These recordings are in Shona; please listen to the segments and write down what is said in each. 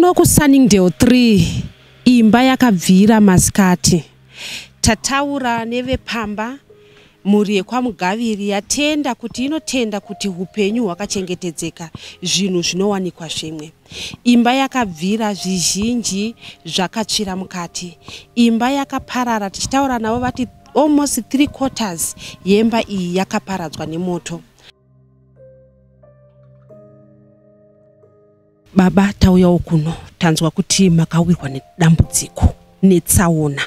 Kuno kuSunningdale 3 imba yakabvira masikati. Tataura nevepamba, mhuri yekwaMugaviri yatenda kuti inotenda kuti upenyu hwakachengetedzeka, zvinhu zvinowanikwa zvimwe. Imba yakabvira, zvizhinji zvakatsvira mukati. Imba yakaparara, tichitaura navo vati almost 3/4 yemba iyi yakaparadzwa nemoto. Baba, tauyawo kuno, tanzwa kuti makawirwa nedambudziko netsaona.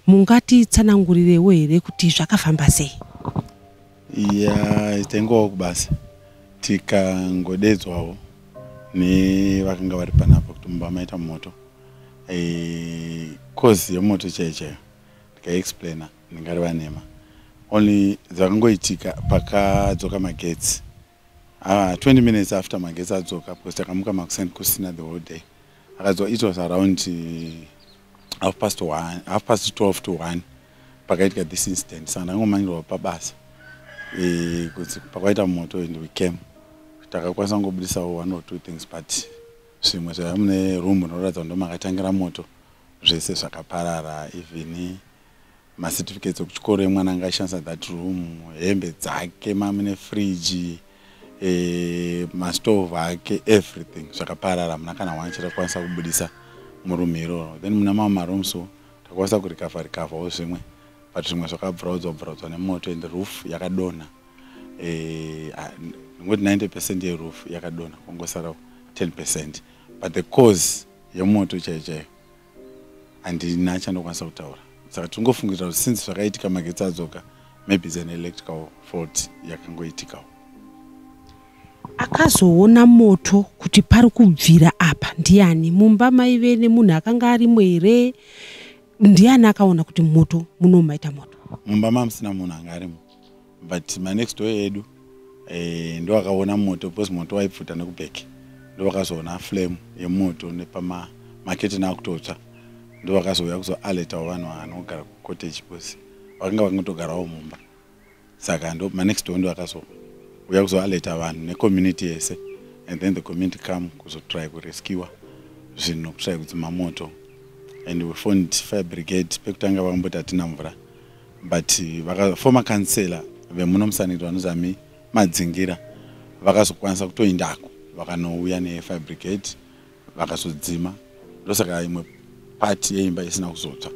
Mungatitsanangurirewo here kuti zvakafamba sei? Ya, taingovawo kubasa, tikangodedzwawo nevakanga vari panapa kuti mumba maita moto. Cause yemoto chaiyo chaiyo ndikaexplaina ndingareva nhema. Only zvakangoitika pakadzoka magetsi, 20 minutes after magetsi adzoka, because takamuka makuseni kusina the whole day. Akadzoka, it was around half past one, half past 12 to 1 pakaitika this incident. Saka ndangomanyirwa pabasa kuti pakaita moto and we came. Takakwanisa kungobudisawo one or two things, but zvimwe zvaiva mune room rinoratidza kuti ndomakatangira moto, zvese zvakaparara, even macertificates ekuchikoro emwana anga ashandisa that room, hembe dzake, mamune friji, mastove ake, everything zvakaparara. Muna kana one chatakwanisa kubudisa muroom iroro. Then muna mamwe marooms takwanisa kurecover recoverwo zvimwe, but zvimwe zvakabvuraudzwa bvuraudzwa nemoto and roof yakadonha. Ndingoti 90% yeroof yakadonha, kwangosara 10%, but the cause yemoto chaiyo chaiyo handina chandokwanisa kutaura. Saka tingofungira kuti since zvakaitika magetsi adzoka, maybe is an electrical fault yakangoitikawo. Akazoona moto kuti pari kubvira apa ndiani? Mumba maive nemunhu akanga arimo here? Ndiani akaona kuti moto muno maita moto? Mumba mamusina munhu anga arimo, but manext door edu ndo akaona moto, because moto waipfuta nekuback. Ndo vakazoona flame yemoto nepamaketeni akutotsva. Ndo vakazouya kuzoalertawo vanhu vanogara kucottage, because vakanga vakangotogarawo mumba. Saka ndo manext door ndo akazouya kuzoalerta vanhu necommunity yese, and then the community come kuzotry kurescua zvinhu nokutry kudzima moto. And we phoned fire brigade. Pekutanga vakamboti hatina mvura, but former councillor vemuno muSunningdale vanozami Madzingira vakazokwanisa kutoindako, vakanouya nefire brigade, vakazodzima. Ndosaka imwe part yeimba isina kuzotsva,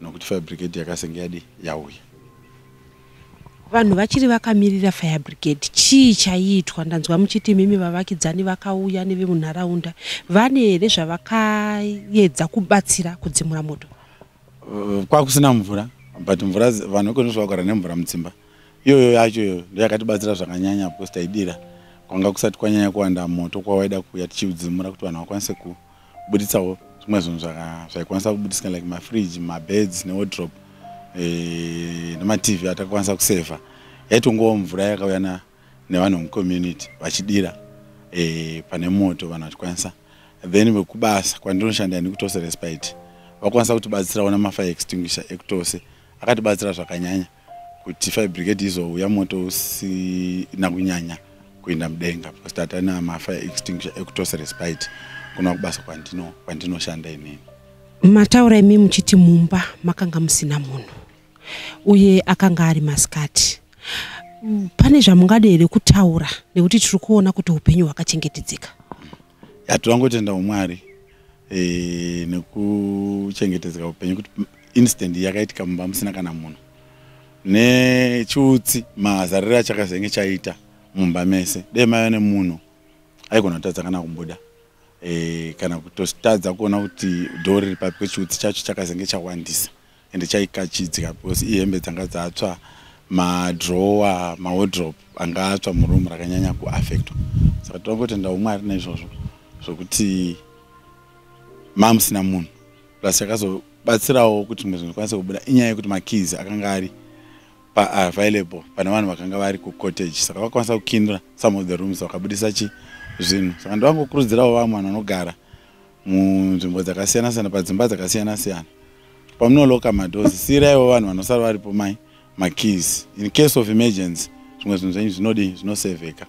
nokuti fire brigade yakazenge yadi yauya. Vanhu vachiri vakamirira fire brigade, chii chaiitwa? Ndanzwa muchiti mimi vavakidzani vakauya nevemunharaunda. Vane here zvavakaedza kubatsira kudzimura moto? Kwakusina mvura, but mvura vanhu vekonosva vagara nemvura mudzimba. Iyoyo yacho iyoyo ndo yakatibatsira zvakanyanya, because taidira kwanga kusati kwanyanya kuwanda moto kwawaida kuuya tichiudzimura, kuti vanhu vakwanise kubuditsawo zvimwe zvinhu zvaikwanisa kubudisika, like mafridge, mabeds newardrobe, nemaTV atakakwanisa kusevha. Yaitongowo mvura yakauya nevanhu vemucommunity vachidira pane moto, vanhu vachikwanisa. Then vekubasa kwandinoshanda nekuTose Respite vakwanisa kutibatsirawo namafire extinguisher ekuTose, akatibatsira zvakanyanya kuti fire brigade izouya moto usina kunyanya kuenda mudenga, because tatana mafire extinguisher ekuTose Respite kuna kubasa kwandinoshanda inini. Mataura imi muchiti mumba makanga musina munhu uye akanga ari masikati. Pane zvamungade here kutaura, nekuti tiri kuona kuti upenyu hwakachengetedzeka? Yatirangotenda Mwari nekuchengetedzeka upenyu, kuti incident yakaitika mumba musina kana munhu, nechiutsi mazariro achakazenge chaita mumba mese. Dei maiva nemunhu aigona kutadza kana kubuda, kana kutotadza kuona kuti door riri papi, kwechiutsi chacho chakazenge chawandisa ende chaikachidzika, because ihembe dzanga dzatsva, madrawer, mawardrobe anga atsva muroom rakanyanya kuaffectwa. Saka tinongotendawo Mwari naizvozvo zvokuti mamusina munhu. Plus chakazobatsirawo kuti zvimwe zvinhu zvikwanise kubuda inyaya yekuti makeys akanga ari paavailable pane vanhu vakanga vari kucottage, saka vakwanisa kukindura some of the rooms, vakabudisa chi zvinhu. Saka ndovangokurudzirawo vamwe vanhu vanogara munzvimbo dzakasiyana siyana, padzimba dzakasiyana siyana, pamunoloka madoors, siyiraiwo vanhu vanosara varipo mai makeys in case of emergency. Zvimwe zvinhu zvenyu zvinodii, zvinosevheka,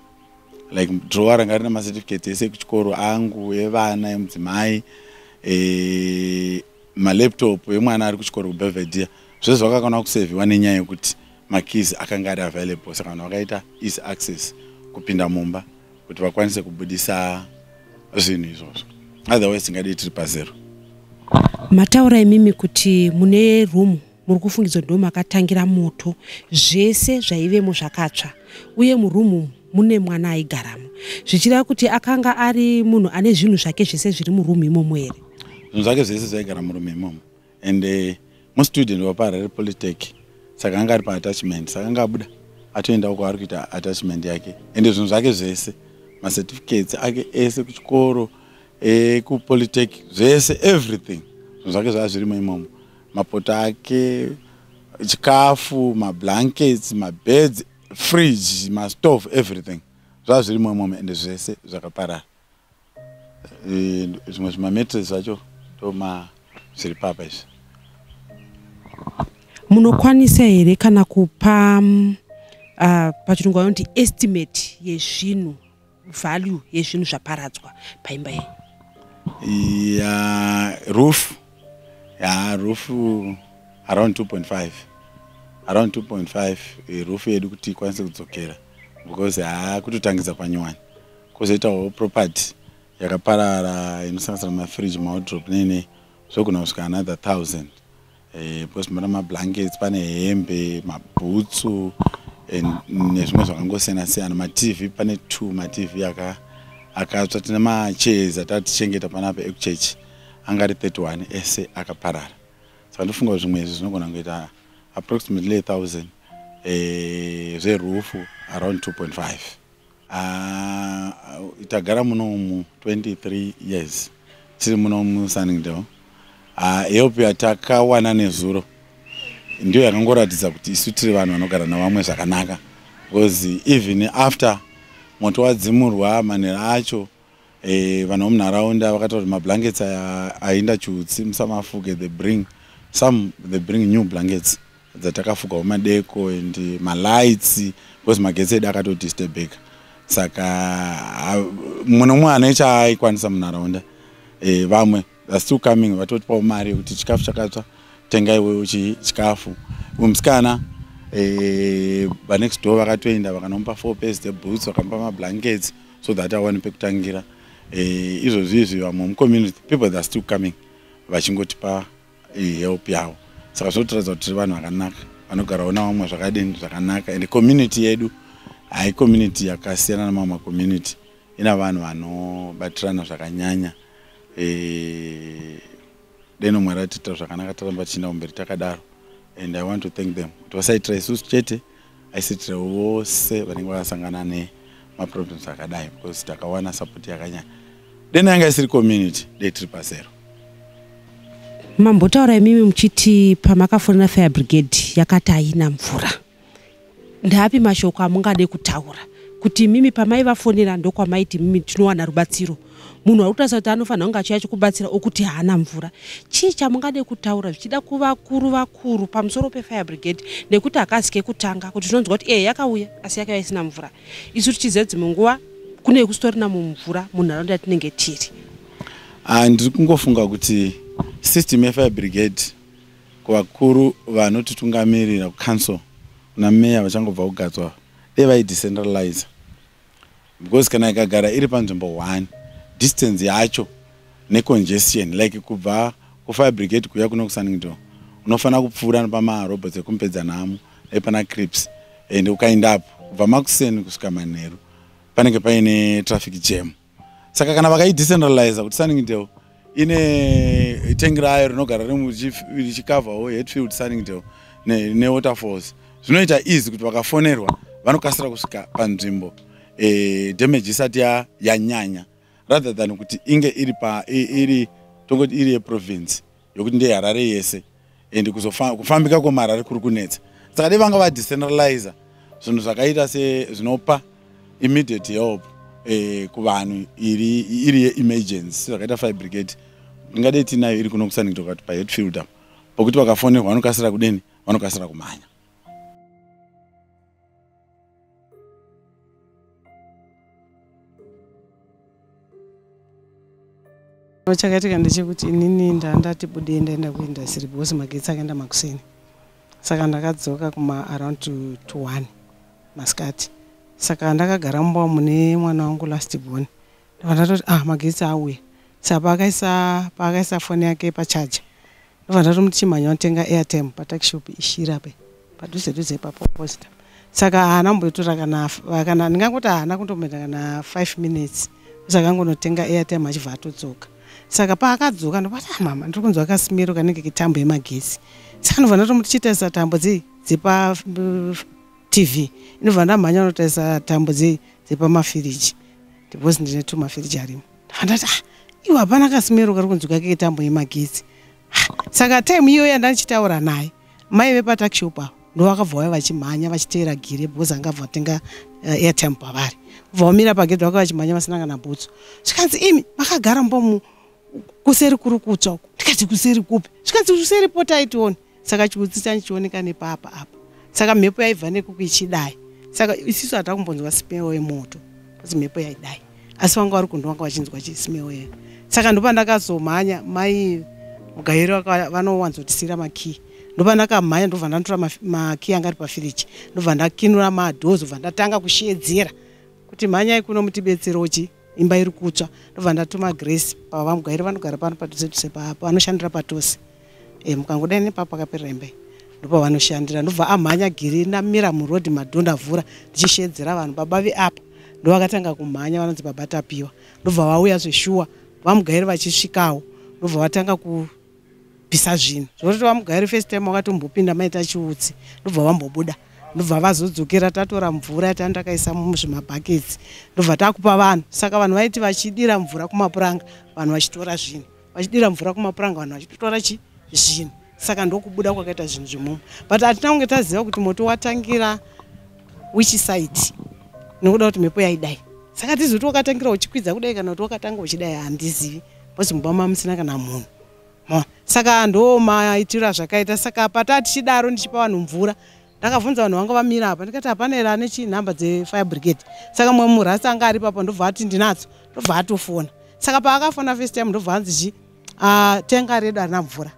like drawer ranga rine macertificate ese ekuchikoro angu, evana, emudzimai. Malaptop emwana ari kuchikoro kuBelvedere, zvese zvakakwana kusevhiwa nenyaya yekuti makeys akanga ari available. Saka vanhu vakaita easy access kupinda mumba kuti vakwanise kubudisa zvinhu izvozvo, otherwise tingadii tiri pazero. Mataura imimi kuti mune room muri kufungidzwa ndo makatangira moto, zvese zvaivemo zvakatsva, uye murumu mune mwana aigaramo, zvichireva kuti akanga ari munhu ane zvinhu zvake zvese zviri murumu imomo here? Zvinhu zvake zvese zvaigara murumu imomo, and mustudent wapaHarare Polytech, saka anga ari paattachment, saka anga abuda atoenda uko ari kuita attachment yake. Ende zvinhu zvake zvese, macertificates ake ese kuchikoro, ekupolytech, zvese, everything, zvinhu zvake zvava zvirimo imomo, mapoto ake, chikafu, mablankets, mabeds, fridge, mastove, everything zvava zvirimo imomo, ende zvese zvakaparara. Zvimwe zvimamattress zvacho ndoma zviri papa izvi. Munokwanisa here kana kupa pachirungu vanoti estimate yezvinhu, value yezvinhu zvaparadzwa paimba yenyu? Ya, roof, ya, roof around 2.5, around 2.5 roof yedu kuti ikwanise kudzokera, because haakutotangidza panyowani. Kwozoitawo property yakaparara inosanganisira mafridge, mawardrobe, nei, zvogona kusvika another 1000, because muna mablankets, pane hembe, mabhutsu nezvimwe zvakangosiyana siyana. MaTV, pane two maTV akatsva. Tine machairs atatichengeta panapa ekuchechi, anga ari 31, ese akaparara. Saka ndofunga kuti zvimwe izvi zvinogona kuita approximately 1000, zveroof around 2.5. Tagara munomu 23 years, tiri muno muSunningdale. Help yatakawana nezuro ndiyo yakangoratidza kuti isu tiri vanhu vanogara navamwe zvakanaka, because even after moto wadzimurwa manhero acho, vanhu vomunharaunda vakataura kuti mablankets aya ainda chiutsi musamafuke. They bring some, they bring new blankets dzatakafugawo madeko, and malights, because magetsi edu akatodisturbeka. Saka mumwe nomumwe ane chaaikwanisa munharaunda, vamwe are still coming, vatotipawo mari yekuti chikafu chakatsva, tengai chikafu. Musikana vanext door vakatoenda vakanomupa four pairs dzeboots, vakamupa mablankets so that awane pekutangira. Izvozvi izvi vamwe mucommunity, people are still coming vachingotipa help yavo. Saka zvinotiratidza kuti tiri vanhu vakanaka, vanogarawo navamwe zvakadini, zvakanaka. And community yedu hai community yakasiyana namamwe macommunity, ina vanhu vanobatirana zvakanyanya. Deno Mwari atiita zvakanaka, taramba tichienda kumberi takadaro. And I want to thank them kuti vasaitira isusu chete, aisiitira vose vanenge vakasangana nemaproblems akadai, because takawana support yakanyanya. Deno yanga isiri community, dei tiri pazero. Mambotaura imimi muchiti pamakafonera fire brigade yakati haina mvura. Ndaapi mashoko amungade kutaura kuti imimi pamaivafonera ndokwamaiti mimi tinowana rubatsiro? Munhu ari kutarisa kuti anofanira kunge achiuya achikubatsira okuti haana mvura. Chii chamungade kutaura zvichida kuvakuru vakuru pamusoro pefire brigade, nekuti hakazi kekutanga kuti tinonzwa kuti yakauya asi yakauya isina mvura, isu tichiziva dzimwe nguva kune kusitorina mumvura munharaunda yatinenge tiri? Ndiri kungofunga kuti system yefire brigade, kuvakuru vanotitungamirira kucouncil, kuna meya vachangobva kugadzwa, dei vaidecentralize, because kana ikagara iri panzvimbo one, distance yacho necongestion, like kubva kufire brigade kuuya kuno kuSunningdale, unofanira kupfuura nepamarobots ekuMupedzanhamo nepana Crips, and ukaendapo kubva makuseni kusvika manheru panenge paine traffic jam. Saka kana vakaidecentraliza kuti Sunningdale ine tengi rayo rinogara richikavhawo Hatfield, Sunningdale neWaterfalls, zvinoita easy kuti vakafonerwa vanokasira kusvika panzvimbo damage isati yanyanya, rather than kuti inge iri pa iri tongoti iri yeprovince yokuti ndeHarare yese, and kufambika kwemuHarare kuri kunetsa. Saka dei vanga vadecentraliza zvinhu zvakaita sezvinopa immediate help kuvanhu iri yeemergency, zvakaita fire brigade, ingadei tinayo iri kuno kuSunningdale kati paHatfield apo, pokuti vakafonerwa vanokasira kudeni, vanokasira kumhanya. Chakaitika ndechekuti inini ndandati budei ndaenda kuindustry because magetsi akaenda makuseni. Saka ndakadzoka kuma around to 1 masikati. Saka ndakagara mumba mune mwana wangu last born. Ndabva ndatoti magetsi auya. Saka paakaisa foni yake pachaja. Ndobva ndatomuti chimhanya unotenga airtime patuckshop ishira pe padhuze dhuze ipapo opposite. Saka haana kumbotora kana ndingangoti haana kundomboita kana 5 minutes. Saka angonotenga airtime achibva atodzoka. Saka paakadzoka ndobati mama ndiri kunzwa kasimiro kanenge ketambo yemagetsi. Saka ndobva ndatomuti chitarisa tambo dzepa TV. Ndobva ndamhanya unotarisa tambo dzepamafiriji. Because ndine 2 mafiriji arimo. Ndobva ndati iwe hapana kasimiro kari kunzwika ketambo yemagetsi. Saka time iyoyo yandandichitaura naye mai vepatuckshop avo ndovakabva vauya vachimhanya vachiteera gire because angabva atenga airtime pavari. Kubva vamira pagedhi vaka vachimhanya vasina kana bhutsu. Zvikanzi imi makagara mumba kuseri kuri kutsva uku. Ndikati kuseri kupi? Zvikanzi kuseri potai tione. Saka chiutsi chandichioneka nepapa apa. Saka mhepo yaibva nekuku ichidai. Saka isisu hatakumbonzwa simeo yemoto asi mhepo yaidai. Asi vanga vari kundo vanga vachinzwa chisimeo yeyo. Saka ndopandakazomhanya mai Mugairo vanowanzotisira makii. Ndopandakamhanya ndobva ndandotora makii anga ari pafiriji. Ndobva ndakinura madhozi ndobva ndatanga kushedzera kuti mhanyai kuno mutibetserewo chi imba iri kutsva. Ndobva ndatuma Grace vaMugairo vanogara pano padhuze dhuze vanoshandira patose. Mukangodai nepapo pakaperera imba iyi ndopavanoshandira. Ndobva amhanya giri ndamira murodhi madhoo ndavhura ndichishedzera vanhu. Baba veapa ndovakatanga kumhanya vanonzi baba Tapiwa. Ndobva vauya zveshuwa vaMugairo vachisvikawo. Ndobva vatanga kupisa zvinhu. Zvekuti vaMugairo first time vakatombopinda maita chiutsi. Ndobva vambobuda. Ndobva vazodzokera tatora mvura yatandakaisa muzvimabhaketsi. Ndobva takupa vanhu. Saka vanhu vaiti vachidira mvura kumapuranga vanhu vachitora zvinhu. Vachidira mvura kumapuranga vanhu vachitora zvinhu. Saka ndokubuda kwakaita zvinhu zvemumo. But hatina kunge taziva kuti moto watangira which side. Nokuda kuti mhepo yaidai. Saka tizivi kuti wakatangira uchikwidza kudai kana kuti wakatanga uchidai handizivi. Because mumba mamusina kana munhu. Saka ndo maitiro azvakaita. Saka patatichidaro ndichipa vanhu mvura ndakabvunza vanhu vanga vamira apa ndikati hapana here ane chinhamba dzefire brigade. Saka mumwe murasi anga ari papo ndobva ati ndinadzo. Ndobva atofona. Saka paakafona first time ndobva anzi tenga redu harina mvura.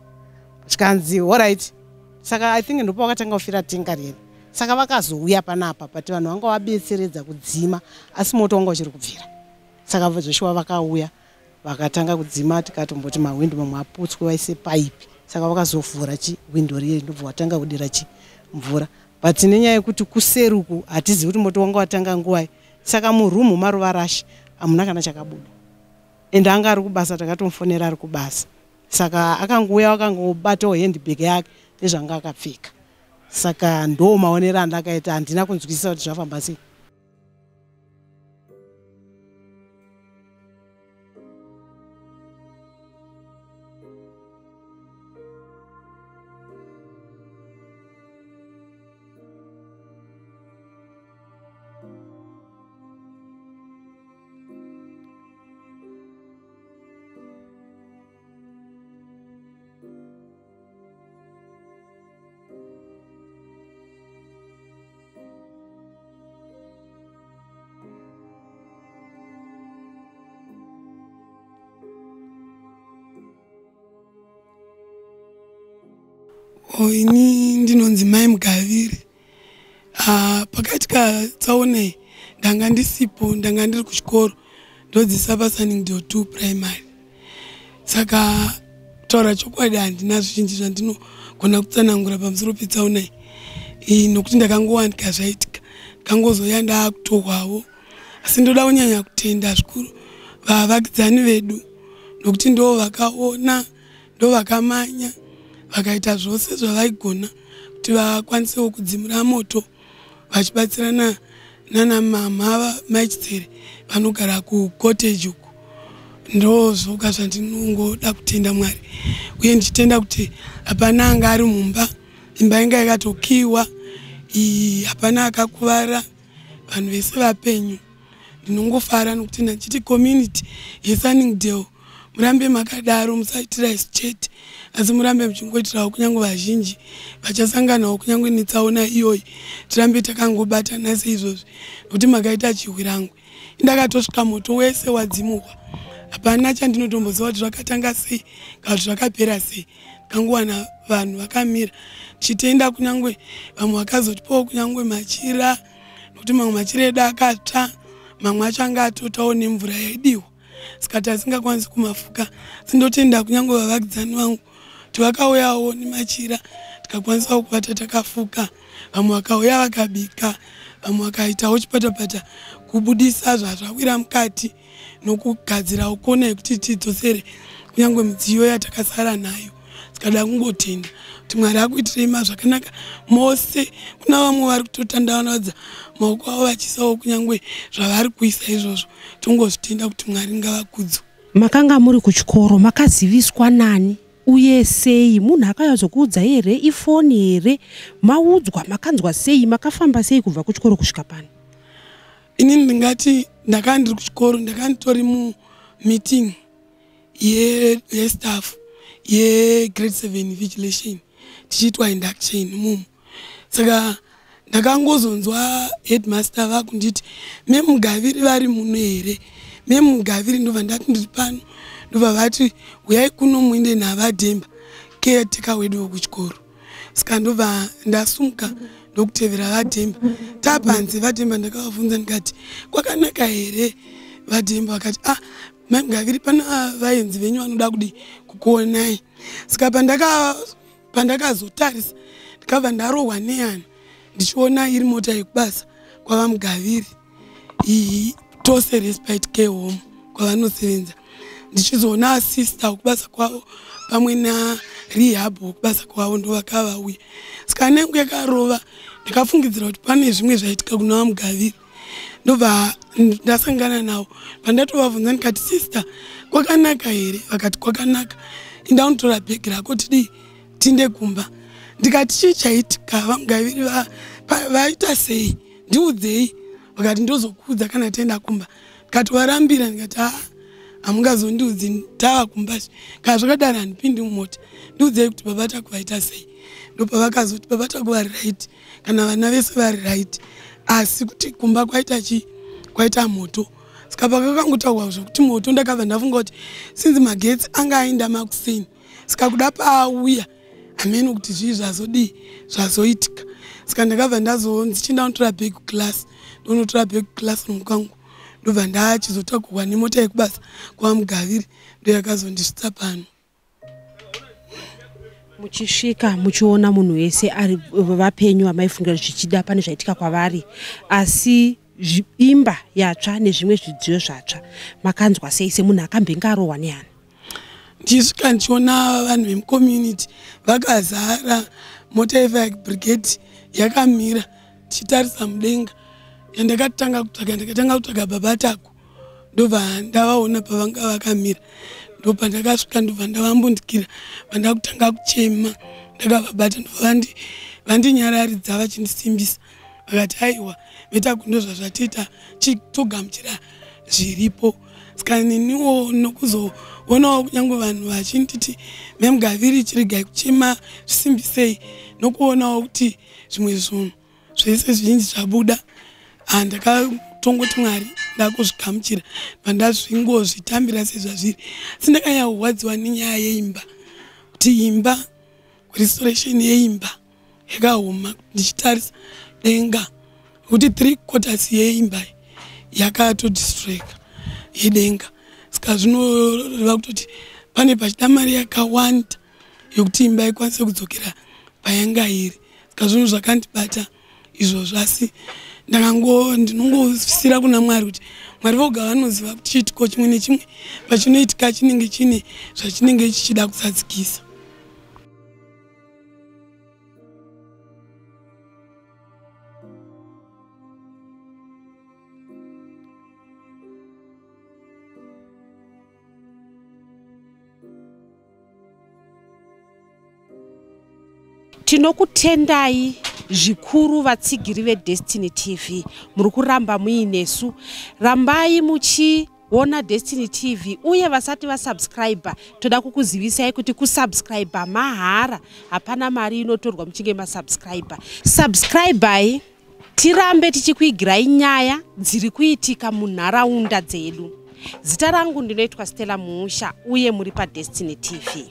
Zvikanzi alright. Saka I think ndopa vakatanga kufira tenga redu. Saka vakazouya panapa but vanhu vanga vabetseredza kudzima asi moto wanga uchiri kubvira. Saka zveshuwa vakauya vakatanga kudzima tikatomboti mahwindo mamwe aputswe vaise paipi. Saka vakazovhura hwindo riye ndobva vatanga kudira mvura. But nenyaya yekuti kuseri uku hatizivi kuti moto wanga watanga nguvai. Saka murumu maRuvarashe hamuna kana chakabuda. Ende anga ari kubasa takatomufonera ari kubasa. Saka akangouya akangobatawo handbag yake nezvanga akapfeka. Saka ndo maonero andakaita handina kunzwisisa kuti zvafamba sei. Ini ndinonzi Mai Mugaviri. Pakaitika tsaona ndanga ndisipo, ndanga ndiri kuchikoro ndodzidzisa paSunningdale 2 Primary. Saka kutaura chokwadi handina zvizhinji zvandinogona kutsanangura pamusoro petsaona iyi nokuti ndakangowanika zvaitika ndikangozouya ndaakutorwawo. Asi ndoda kunyanya kutenda zvikuru vavakidzani vedu nokuti ndo vakaona, ndo vakamanya, vakaita zvose zvavaigona kuti vakwanisewo kudzimura moto vachibatsirana nana mama Mai Chitsere vanogara kucottage uku. Ndo zvoga zvandinongoda kutenda Mwari, uye ndichitenda kuti hapana anga ari mumba, imba inga yakatokiwa, hapana akakuvara, vanhu vese vapenyu. Ndinongofara nokuti ndichiti community yeSunningdale murambe makadaro, musaitira isu chete, asi murambe muchingoitirawo kunyange vazhinji vachasanganawo kunyange netsaona iyoyi, tirambe takangobatana seizvozvi nokuti makaita chihwirangwe. Ndakatosvika moto wese wadzimurwa, Hapana chandinotomboziva kuti zvakatanga sei kana kuti zvakapera sei. Kangowana vanhu vakamira tichitenda, kunyange vamwe vakazotipawo kunyange machira, nokuti mamwe machira edu akatsva, mamwe acho anga atotawo nemvura yaidiwa, saka tasingakwanisi kumafuka. Sindotenda kunyange vavakidzani vangu kuti vakauyawo nemachira, tikakwanisawo kubata takafuka. Vamwe vakauya vakabika, vamwe vakaitawo chipatapata kubudisa zvazvawira mukati nokugadzirawo kona yekuti tidzosere kunyange midziyo yatakasara nayo. Tikada kungotenda kuti Mwari akuitirei ma zvakanaka mose. Kuna vamwe vari kutotandavanadza maoko avo vachiisawo kunyange zvavari kuisa izvozvo, tongozvitenda kuti Mwari ngavakudzwe. Makanga muri kuchikoro, makaziviswa nani uye sei? Munhu akauya here, ifoni here, maudzwa, makanzwa sei, makafamba sei kubva kuchikoro kusvika pano? Inini ndingati ndakanga ndiri kuchikoro, ndakanga nditori mumeeting yestaff yegrade 7 invigilation, tichiitwa induction mumu. Saka ndakangozonzwa headmaster vakunditi, "Memugaviri vari muno here? Memugaviri?" Ndobva ndati, "Ndiri pano." Ndobva vati, "Uyai kuno muinde navadhemba, caretaker wedu wekuchikoro." Saka ndobva ndasumuka ndokutevera vadhemba. Tapanze, vadhemba ndakavabvunza ndikati, "Kwakanaka here, vadhemba?" Vakati, "Ah, mai Mugaviri, pana vaenzi venyu vanoda kudi kukuonai." Saka pandakazotarisa, ndikabva ndarohwa nehana ndichiona iri mota yekubasa kwavamugaviri, iyi Tose Respite Care Home kwavanosevenza, ndichizoona sister wekubasa kwavo pamwe narehab wekubasa kwavo, ndo vakavauya. Saka nengu yakarova, ndakafungidzira kuti pane zvimwe zvaitika kuna vamugaviri. Ndobva ndasangana navo, pandatovabvunza ndikati, "Sister, kwakanaka here?" Vakati, "Kwakanaka, inda unotora bhegi rako tidii tinde kumba." Ndikati, "Chii chaitika? Vamugaviri vaita sei? Ndiudzei." Vakati, "Ndozokuudza kana taenda kumba." Ndikatovarambira ndikati, "Aa, hamungazondiudzi tava kumba. Kana zvakadaro handipindi mumota. Ndiudzei kuti baba Taku vaita sei." Ndopavakazoti baba Taku vari right, kana vana vese vari right, asi kuti kumba kwaita chii, kwaita moto. Saka pakakangotaurwa zvokuti moto, ndakabva ndafunga kuti sinzi magetsi anga aenda makuseni, saka kuda paauya hameno kuti zvii zvazodii zvazoitika. Saka ndakabva ndazonzi chinda unotora bhegi class, ndonotora bhegi classroom kwangu, ndobva ndachizotakurwa nemota yekubasa kwamugaviri, ndo yakazondisvitsa pano. Muchisvika muchiona munhu wese ari vapenyu, vamaifungira zvichida pane zvaitika kwavari, asi imba yatsva nezvimwe zvidziyo zvatsva, makanzwa sei semunhu akambenge arohwa nehana? Ndichisvika ndichiona vanhu vemucommunity vakazara, mota yefire brigade yakamira, tichitarisa mudenga, yandakatanga kutsvaga, ndakatanga kutsvaga baba Taku, ndobva ndavaona pavanga vakamira. Ndopandakasvika, ndobva ndavambundikira, vandakutanga kuchema, ndakavabata, ndobva vandinyararidza vachindisimbisa, vakati, "Aiwa, vetaku, ndo zvazvatiita, chitogamuchira zviripo." Saka neniwo nokuzoonawo kunyange vanhu vachinditi, "Memugaviri, chiregai kuchema, zvisimbisei," nokuonawo kuti zvimwe zvinhu zvese zvizhinji zvabuda, ndakatongoti Mwari, ndakuzvigamuchira, pandazvingozvitambira sezvazviri. Asi ndakanyanya kurwadziwa nenyaya yeimba, kuti imba, restoration yeimba yakaoma, ndichitarisa denga nekuti 3/4 yeimba yakatodestroyeka yedenga. Saka zvinoreva kutoti pane pachida mari yakawanda yokuti imba ikwanise kudzokera payanga iri. Saka zvinhu zvakandibata izvozvo, asi ndinongosira kuna Mwari kuti Mwari voga vanoziva kuti chiitiko chimwe nechimwe pachinoitika chinenge chine zvachinenge chichida kuzadzikisa. Tinokutendai zvikuru, vatsigiri veDestiny TV, muri kuramba muinesu. Rambai muchiona Destiny TV, uye vasati vasubscribe, toda kukuzivisai kuti kusubscribe mahara, hapana mari inotorwa muchinge masubscribe. Subscribai tirambe tichikuigirai nyaya dziri kuitika munharaunda dzedu. Zita rangu ndinoitwa Stella Muusha uye muri paDestiny TV.